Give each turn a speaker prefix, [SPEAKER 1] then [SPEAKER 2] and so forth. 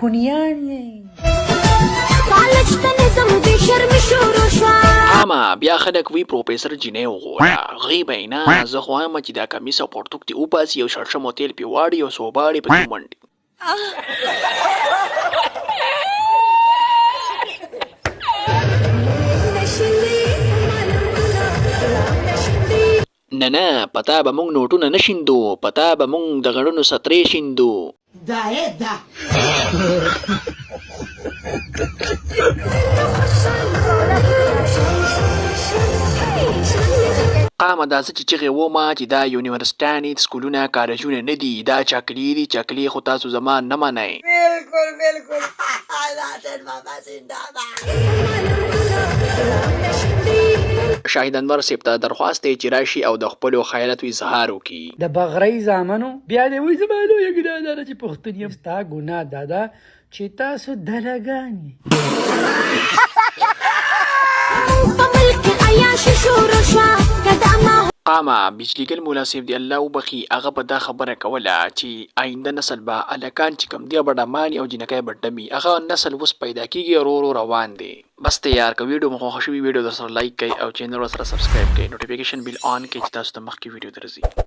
[SPEAKER 1] کونیان یې.
[SPEAKER 2] کالج ته نه ځم بې شرمي شروع شوه.
[SPEAKER 3] قامه بیا خلک وی پروفیسر جینۍ وغوله غیبه یې نه زه خو وایم چې دا کمیس او پرتوګ دې وباسي او شړشمو تیل پې واړي او سوباړي پکې ومنډي. نه نه په تا به مونږ نوټونه نه شیندو په تا به مونږ د غړونو سترې شیندو. قامه دا څه چې چغې ومه چې دا یونیورسټانې سکولونه کالجونه نه دي دا چکلې دي چکلې خو تاسو زما نه منئ.
[SPEAKER 4] بالکل بالکل بابا زنده باد.
[SPEAKER 3] شاهد انور صیب ته درخواست دی چې راشي او د خپلو خیالاتو اظهار وکړي.
[SPEAKER 1] د بغرۍ زامنو بیا دې وایي زما لویه ګناه دا ده چې پښتون یم. ستا ګناه دا ده چې تاسو دلګان یئ.
[SPEAKER 3] قامه بجلی ګل مولا صیب دې الله وبخښي هغه به دا خبره کوله چې آینده نسل به هلکان چې کوم دي به ډمان او جینکۍ به ډمي هغه نسل اوس پیدا کیږي او رو رو روان دی. بس دی یار که ویډیو مو خوښه شوي ویډیو درسره لایک کړئ او چینل ورسره سبسکرایب کړئ نوټیفیکیشن بیل آن کړئ چې تاسو ته مخکې ویډیو درځي.